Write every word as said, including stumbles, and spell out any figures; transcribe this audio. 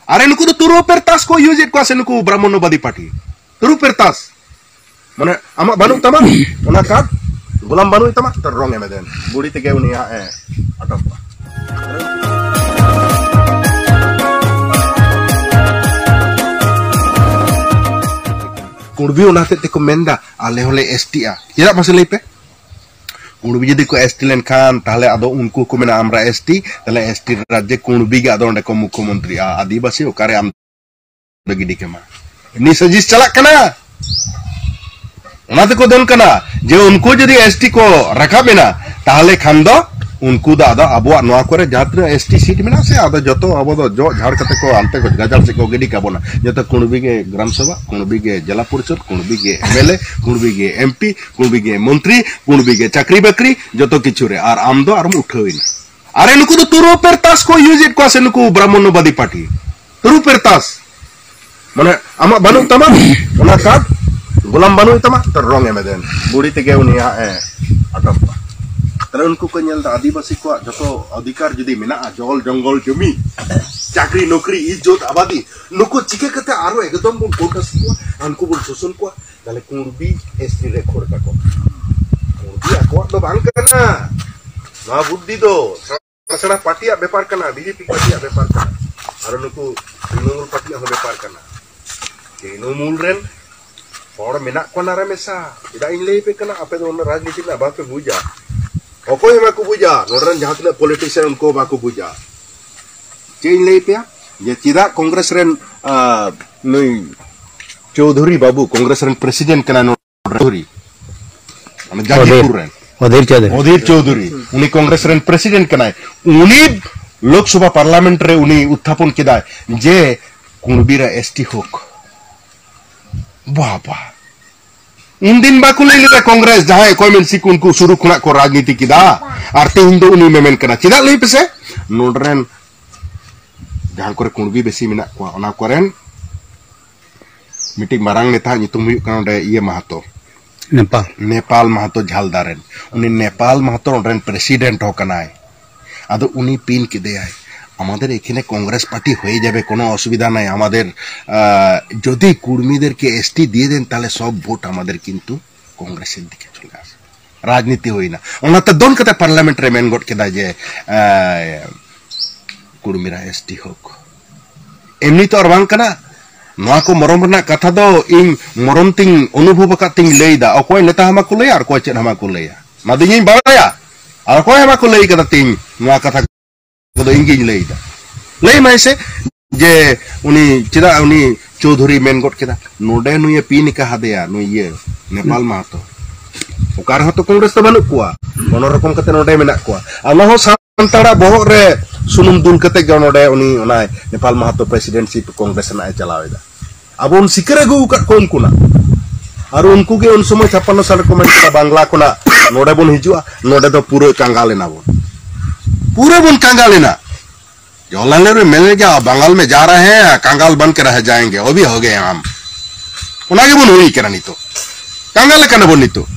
ᱟᱨᱮ ᱱᱩᱠᱩ ᱫᱚ ᱛᱩᱨᱩ ᱯᱮᱨᱛᱟᱥ ᱠᱚ ᱤᱭᱩᱡᱮᱫ ᱠᱚᱣᱟ ᱥᱮ ᱱᱩᱠᱩ ᱵᱨᱟᱦᱢᱚᱱᱚᱵᱟᱫᱤ ᱯᱟᱨᱴᱤ? ᱛᱩᱨᱩ ᱯᱮᱨᱛᱟᱥ᱾ ᱢᱟᱱᱮ ᱟᱢᱟᱜ ᱵᱟᱹᱱᱩᱜ ᱛᱟᱢᱟ, ᱚᱱᱟ ᱠᱟᱨᱰ ᱜᱳᱞᱟᱢ ᱵᱟᱹᱱᱩᱜ ᱛᱟᱢᱟ, ᱛᱚ ᱨᱚᱝ ᱮᱢ ᱫᱮᱱ᱾ ᱵᱩᱲᱤ ᱛᱮᱜᱮ ᱩᱱᱤ ᱦᱟᱸᱜ ᱮ ᱟᱴᱚᱠᱚᱜᱼᱟ᱾ ᱠᱩᱬᱵᱤ ᱚᱱᱟ ᱦᱚᱛᱮᱡ ᱛᱮᱠᱚ ᱢᱮᱱᱫᱟ, "ᱟᱞᱮ ᱦᱚᱸᱞᱮ ᱮᱥ ᱴᱤᱜᱼᱟ᱾" ᱪᱮᱫᱟᱜ ᱢᱟᱥᱮ ᱞᱟᱹᱭ ᱯᱮ? ᱠᱩᱬᱵᱤ ᱡᱩᱫᱤ ᱠᱚ ᱮᱥ ᱴᱤ ᱞᱮᱱᱠᱷᱟᱱ, ᱛᱟᱦᱞᱮ ᱟᱫᱚ ᱩᱱᱠᱩ ᱠᱚ ᱢᱮᱱᱟ, "ᱟᱢᱨᱟ ᱮᱥ ᱴᱤ", ᱛᱟᱦᱞᱮ ᱮᱥ ᱴᱤ ᱨᱟᱡᱽᱡᱮ ᱠᱩᱬᱵᱤ ᱜᱮ ᱟᱫᱚ ᱚᱸᱰᱮ ᱠᱚ ᱢᱩᱠᱷᱭᱚᱢᱚᱱᱛᱨᱤᱜᱼᱟ᱾ ᱟᱹᱫᱤᱵᱟᱹᱥᱤ ᱚᱠᱟᱨᱮ ᱟᱢ ᱫᱚ ᱜᱤᱰᱤ ᱠᱟᱢᱟ? ᱮᱢᱱᱤ ᱥᱟᱡᱤᱥ ᱪᱟᱞᱟᱜ ᱠᱟᱱᱟ᱾ ᱚᱱᱟ ᱛᱮᱠᱚ ᱫᱚᱱ ᱠᱟᱱᱟ ᱡᱮ ᱩᱱᱠᱩ ᱡᱩᱫᱤ ᱮᱥ ᱴᱤ ᱠᱚ ᱨᱟᱠᱟᱵ ᱮᱱᱟ, ᱛᱟᱦᱞᱮ ᱠᱷᱟᱱ ᱫᱚ ᱩᱱᱠᱩ ᱫᱚ ᱟᱫᱚ ᱟᱵᱚᱣᱟᱜ ᱱᱚᱣᱟ ᱠᱚᱨᱮ ᱡᱟᱦᱟᱸ ᱛᱤᱱᱟᱹᱜ ᱮᱥ ᱴᱤ ᱥᱤᱴ ᱢᱮᱱᱟᱜᱼᱟ ᱥᱮ, ᱟᱫᱚ ᱡᱚᱛᱚ ᱟᱵᱚ ᱫᱚ ᱡᱚᱜ ᱡᱷᱟᱲ ᱠᱟᱛᱮ ᱠᱚ ᱦᱟᱱᱛᱮ ᱠᱚ ᱜᱟᱡᱟᱲ ᱥᱮᱫ ᱠᱚ ᱜᱤᱰᱤ ᱠᱟᱵᱚᱱᱟ᱾ ᱡᱚᱛᱚ ᱠᱩᱬᱵᱤ ᱜᱮ ᱜᱨᱟᱢ ᱥᱚᱵᱷᱟ, ᱠᱩᱬᱵᱤ ᱜᱮ ᱡᱮᱞᱟ ᱯᱚᱨᱤᱥᱚᱫ, ᱠᱩᱬᱵᱤ ᱜᱮ ᱮᱢ ᱮᱞ ᱮ, ᱠᱩᱬᱵᱤ ᱜᱮ ᱮᱢ ᱯᱤ, ᱠᱩᱬᱵᱤ ᱜᱮ ᱢᱚᱱᱛᱨᱤ, ᱠᱩᱬᱵᱤ ᱜᱮ ᱪᱟᱹᱠᱨᱤ ᱵᱟᱹᱠᱨᱤ, ᱡᱚᱛᱚ ᱠᱤᱪᱷᱩ ᱨᱮ᱾ ᱟᱨ ᱟᱢ ᱫᱚ ᱟᱨᱮᱢ ᱩᱴᱷᱟᱹᱣ ᱮᱱᱟ᱾ ᱟᱨᱮ ᱱᱩᱠᱩ ᱫᱚ ᱛᱩᱨᱩ ᱯᱮᱨᱛᱟᱥ ᱠᱚ ᱤᱭᱩᱡᱮᱫ ᱠᱚᱣᱟ ᱥᱮ ᱱᱩᱠᱩ ᱵᱨᱟᱦᱢᱚᱱᱚᱵᱟᱫᱤ ᱯᱟᱨᱴᱤ? ᱛᱩᱨᱩ ᱯᱮᱨᱛᱟᱥ᱾ ᱢᱟᱱᱮ ᱟᱢᱟᱜ ᱵᱟᱹᱱᱩᱜ ᱛᱟᱢᱟ, ᱚᱱᱟ ᱠᱟᱨᱰ ᱜᱳᱞᱟᱢ ᱵᱟᱹᱱᱩᱜ ᱛᱟᱢᱟ, ᱛᱚ ᱨᱚᱝ ᱮᱢ ᱫᱮᱱ᱾ ᱵᱩᱲᱤ ᱛᱮᱜᱮ ᱩᱱᱤ ᱦᱟᱸᱜ ᱮ ᱟᱴᱚᱠᱚᱜᱼᱟ᱾ ᱛᱟᱦᱞᱮ ᱩᱱᱠᱩ ᱠᱚ ᱧᱮᱞ ᱫᱟ ᱟᱹᱫᱤᱵᱟᱹᱥᱤ ᱠᱚᱣᱟᱜ ᱡᱚᱛᱚ ᱚᱫᱷᱤᱠᱟᱨ ᱡᱩᱫᱤ ᱢᱮᱱᱟᱜᱼᱟ, ᱡᱚᱞ, ᱡᱚᱝᱜᱚᱞ, ᱡᱚᱢᱤ, ᱪᱟᱹᱠᱨᱤ, ᱱᱚᱠᱨᱤ, ᱤᱡᱽᱡᱚᱛ, ᱟᱵᱟᱫᱤ, ᱱᱩᱠᱩ ᱪᱤᱠᱟᱹ ᱠᱟᱛᱮ ᱟᱨᱚ ᱮᱠᱫᱚᱢ ᱵᱚᱱ ᱠᱳᱴᱟᱥ ᱠᱚᱣᱟ, ᱩᱱᱠᱩ ᱵᱚᱱ ᱥᱳᱥᱚᱱ ᱠᱚᱣᱟ? ᱛᱟᱦᱞᱮ ᱠᱩᱬᱵᱤ ᱮᱥ ᱴᱤ ᱨᱮ ᱠᱷᱚᱲ ᱛᱟᱠᱚ᱾ ᱠᱩᱬᱵᱤ ᱟᱠᱚᱣᱟᱜ ᱫᱚ ᱵᱟᱝ ᱠᱟᱱᱟ᱾ ᱱᱚᱣᱟ ᱵᱩᱫᱽᱫᱷᱤ ᱫᱚ ᱥᱮᱬᱟ ᱥᱮᱬᱟ ᱯᱟᱨᱴᱤᱭᱟᱜ ᱵᱮᱯᱟᱨ ᱠᱟᱱᱟ, ᱵᱤ ᱡᱮ ᱯᱤ ᱯᱟᱨᱴᱤᱭᱟᱜ ᱵᱮᱯᱟᱨ ᱠᱟᱱᱟ᱾ ᱟᱨ ᱱᱩᱠᱩ ᱛᱨᱤᱱᱚᱢᱩᱞ ᱯᱟᱨᱴᱤᱭᱟᱜ ᱦᱚᱸ ᱵᱮᱯᱟᱨ ᱠᱟᱱᱟ᱾ ᱛᱨᱤᱱᱚᱢᱩᱞ ᱨᱮᱱ ᱦᱚᱲ ᱢᱮᱱᱟᱜ ᱠᱚᱣᱟ ᱱᱟᱨᱮ ᱢᱮᱥᱟ᱾ ᱪᱮᱫᱟᱜ ᱤᱧ ᱞᱟᱹᱭ ᱟᱯᱮ ᱠᱟᱱᱟ, ᱟᱯᱮ ᱫᱚ ᱚᱱᱟ ᱨᱟᱡᱽᱱᱤᱛᱤ ᱨᱮᱱᱟᱜ ᱵᱟᱯᱮ ᱵᱩᱡᱟ᱾ ᱚᱠᱚᱭ ᱦᱚᱸ ᱵᱟᱠᱚ ᱵᱩᱡᱟ, ᱱᱚᱰᱮ ᱨᱮᱱ ᱡᱟᱦᱟᱸ ᱛᱤᱱᱟᱹᱜ ᱯᱚᱞᱤᱴᱤᱥᱤᱭᱟᱱ ᱩᱱᱠᱩ ᱦᱚᱸ ᱵᱟᱠᱚ ᱵᱩᱡᱟ᱾ ᱪᱮᱫ ᱤᱧ ᱞᱟᱹᱭ ᱟᱯᱮᱭᱟ ᱡᱮ ᱪᱮᱫᱟᱜ ᱠᱚᱝᱜᱨᱮᱥ ᱨᱮᱱ, ᱟᱸ, ᱱᱩᱭ ᱪᱳᱣᱫᱷᱩᱨᱤ ᱵᱟᱵᱩ ᱠᱚᱝᱜᱨᱮᱥ ᱨᱮᱱ ᱯᱨᱮᱥᱤᱰᱮᱱᱴ ᱠᱟᱱᱟᱭ ᱱᱚᱰᱮ ᱪᱳᱣᱫᱷᱩᱨᱤ, ᱢᱟᱱᱮ ᱡᱟᱸᱡᱤᱯᱩᱨ ᱨᱮᱱ ᱚᱫᱷᱤᱨ ᱪᱳᱣᱫᱷᱩᱨᱤ᱾ ᱚᱫᱷᱤᱨ ᱪᱳᱣᱫᱷᱩᱨᱤ, ᱩᱱᱤ ᱠᱚᱝᱜᱨᱮᱥ ᱨᱮᱱ ᱯᱨᱮᱥᱤᱰᱮᱱᱴ ᱠᱟᱱᱟᱭ᱾ ᱩᱱᱤ ᱞᱳᱠᱥᱚᱵᱷᱟ ᱯᱟᱨᱞᱟᱢᱮᱱᱴ ᱨᱮ ᱩᱱᱤ ᱩᱛᱛᱷᱟᱯᱚᱱ ᱠᱮᱫᱟᱭ ᱡᱮ ᱠᱩᱬᱵᱤᱨᱟ ᱮᱥ ᱴᱤ ᱦᱳᱠ᱾ ᱵᱟᱵᱟ, ᱩᱱᱫᱤᱱ ᱵᱟᱠᱚ ᱞᱟᱹᱭ ᱞᱮᱫᱟ ᱠᱚᱝᱜᱨᱮᱥ, ᱡᱟᱦᱟᱸᱭ ᱚᱠᱚᱭ ᱢᱮᱱᱥᱤ ᱠᱚ ᱩᱱᱠᱩ ᱥᱩᱨᱩ ᱠᱷᱚᱱᱟᱜ ᱠᱚ ᱨᱟᱡᱽᱱᱤᱛᱤ ᱠᱮᱫᱟ, ᱟᱨ ᱛᱮᱦᱮᱧ ᱫᱚ ᱩᱱᱤ ᱢᱮᱢᱮᱱ ᱠᱟᱱᱟ᱾ ᱪᱮᱫᱟᱜ ᱞᱟᱹᱭ ᱯᱮᱥᱮ? ᱱᱚᱰᱮ ᱨᱮᱱ ᱡᱟᱦᱟᱸ ᱠᱚᱨᱮ ᱠᱩᱬᱵᱤ ᱵᱮᱥᱤ ᱢᱮᱱᱟᱜ ᱠᱚᱣᱟ, ᱚᱱᱟ ᱠᱚᱨᱮᱱ ᱢᱤᱫᱴᱤᱡ ᱢᱟᱨᱟᱝ ᱱᱮᱛᱟ ᱧᱩᱛᱩᱢ ᱦᱩᱭᱩᱜ ᱠᱟᱱᱟ ᱚᱸᱰᱮ ᱤᱭᱟᱹ ᱢᱟᱦᱟᱛᱚ, ᱱᱮᱯᱟᱞ᱾ ᱱᱮᱯᱟᱞ ᱢᱟᱦᱟᱛᱚ ᱡᱷᱟᱞᱫᱟ ᱨᱮᱱ᱾ ᱩᱱᱤ ᱱᱮᱯᱟᱞ ᱢᱟᱦᱟᱛᱚ ᱚᱸᱰᱮ ᱨᱮᱱ ᱯᱨᱮᱥᱤᱰᱮᱱᱴ ᱦᱚᱸ ᱠᱟᱱᱟᱭ᱾ ᱟᱫᱚ ᱩᱱᱤ ᱯᱤᱱ ᱠᱮᱫᱮᱭᱟᱭ᱾ আমাদের এখানে কংগ্রেস পার্টি হয়ে যাবে, কোনো অসুবিধা নাই। আমাদের আহ, যদি কুর্মীদেরকে এসটি দিয়ে দেন, তাহলে সব ভোট আমাদের কিন্তু কংগ্রেসের দিকে চলে আসে। রাজনীতি ᱦᱩᱭᱱᱟ᱾ ᱚᱱᱟᱛᱮ ᱫᱚᱱ ᱠᱟᱛᱮ ᱯᱟᱨᱞᱟᱢᱮᱱᱴ ᱨᱮ ᱢᱮᱱ ᱜᱚᱫ ᱠᱮᱫᱟ ᱡᱮ ᱟᱸ, ᱠᱩᱲᱢᱤᱨᱟ ᱮᱥᱴᱤ ᱦᱚᱠ᱾ ᱮᱢᱱᱤ ᱛᱚ ᱟᱨ ᱵᱟᱝ ᱠᱟᱱᱟ᱾ ᱱᱚᱣᱟ ᱠᱚ ᱢᱚᱨᱚᱢ ᱨᱮᱱᱟᱜ ᱠᱟᱛᱷᱟ ᱫᱚ ᱤᱧ ᱢᱚᱨᱚᱢ ᱛᱤᱧ ᱚᱱᱩᱵᱷᱚᱵ ᱟᱠᱟᱫ ᱛᱤᱧ ᱞᱟᱹᱭ ᱮᱫᱟ᱾ ᱚᱠᱚᱭ ᱱᱮᱛᱟ ᱦᱚᱸ ᱵᱟᱠᱚ ᱞᱟᱹᱭᱟ ᱟᱨ ᱚᱠᱚᱭ ᱪᱮᱫ ᱦᱚᱸ ᱵᱟᱠᱚ ᱞᱟᱹᱭᱟ᱾ ᱚᱱᱟ ᱫᱚ ᱤᱧᱤᱧ ᱵᱟᱲᱟᱭᱟ᱾ ᱟᱨ ᱚᱠᱚᱭ ᱦᱚᱸ ᱵᱟᱠᱚ ᱞᱟᱹᱭ ᱠᱟᱫᱟ ᱛᱤᱧ ᱱᱚᱣᱟ ᱠᱟᱛᱷᱟ ᱠᱚᱫᱚ ᱤᱧ ᱜᱤᱧ ᱞᱟᱹᱭ ᱮᱫᱟ᱾ ᱞᱟᱹᱭ ᱢᱟᱭ ᱥᱮ ᱡᱮ ᱩᱱᱤ ᱪᱮᱫᱟᱜ ᱩᱱᱤ ᱪᱳᱣᱫᱷᱩᱨᱤ ᱢᱮᱱ ᱜᱚᱫ ᱠᱮᱫᱟ, ᱱᱚᱰᱮ ᱱᱩᱭᱮ ᱯᱤᱱ ᱟᱠᱟᱫᱮᱭᱟ, ᱱᱩᱭ ᱤᱭᱟᱹ ᱱᱮᱯᱟᱞ ᱢᱟᱦᱟᱛᱚ᱾ ᱚᱠᱟ ᱨᱮᱦᱚᱸ ᱛᱚ ᱠᱚᱝᱜᱨᱮᱥ ᱫᱚ ᱵᱟᱹᱱᱩᱜ ᱠᱚᱣᱟ, ᱠᱳᱱᱳ ᱨᱚᱠᱚᱢ ᱠᱟᱛᱮ ᱱᱚᱰᱮ ᱢᱮᱱᱟᱜ ᱠᱚᱣᱟ᱾ ᱟᱨ ᱚᱱᱟ ᱦᱚᱸ ᱥᱟᱱᱛᱟᱲᱟᱜ ᱵᱚᱦᱚᱜ ᱨᱮ ᱥᱩᱱᱩᱢ ᱫᱩᱞ ᱠᱟᱛᱮ ᱜᱮ ᱱᱚᱰᱮ ᱩᱱᱤ ᱚᱱᱟ ᱱᱮᱯᱟᱞ ᱢᱟᱦᱟᱛᱚ ᱯᱨᱮᱥᱤᱰᱮᱱᱴᱥᱤᱯ ᱠᱚᱝᱜᱨᱮᱥ ᱨᱮᱱᱟᱜ ᱮ ᱪᱟᱞᱟᱣ ᱮᱫᱟ᱾ ᱟᱵᱚ ᱵᱚᱱ ᱥᱤᱠᱟᱹᱨ ᱟᱹᱜᱩ ᱟᱠᱟᱫ ᱠᱚᱣᱟ ᱩᱱᱠᱩᱱᱟᱜ᱾ ᱟᱨ ᱩᱱᱠᱩ ᱜᱮ ᱩᱱ ᱥᱚᱢᱚᱭ ᱪᱷᱟᱯᱟᱱᱱᱚ ᱥᱟᱞ ᱨᱮᱠᱚ ᱢᱮᱱ ᱠᱮᱫᱟ, ᱵᱟᱝᱞᱟ ᱠᱷᱚᱱᱟᱜ ᱱᱚᱰᱮ ᱵᱚᱱ ᱦᱤᱡᱩᱜᱼᱟ, ᱱᱚᱰᱮ ᱫᱚ ᱯᱩᱨᱟᱹ ᱠᱟᱸᱜᱟᱞ ᱮᱱᱟ ᱵᱚᱱ, ᱯᱩᱨᱟᱹ ᱵᱚᱱ ᱠᱟᱸᱜᱟᱞ ᱮᱱᱟ᱾ ᱡᱚᱣᱟᱦᱚᱨᱞᱟᱞ ᱱᱮᱦᱨᱩ ᱢᱮᱱ ᱞᱮᱫᱟ, ᱵᱟᱝᱜᱟᱞ ᱢᱮ ᱡᱟ ᱨᱟᱦᱮ ᱦᱮᱸ, ᱠᱟᱸᱜᱟᱞ ᱵᱟᱱ ᱠᱮ ᱨᱟᱦᱮ ᱡᱟᱭᱮᱸᱜᱮ, ᱚᱵᱷᱤ ᱦᱳ ᱜᱮ ᱦᱟᱢ᱾ ᱚᱱᱟ ᱜᱮᱵᱚᱱ ᱦᱩᱭ ᱠᱟᱱᱟ ᱱᱤᱛᱚᱜ, ᱠᱟᱸᱜᱟᱞ ᱟᱠᱟᱱᱟ ᱵᱚᱱ ᱱᱤᱛᱚᱜ᱾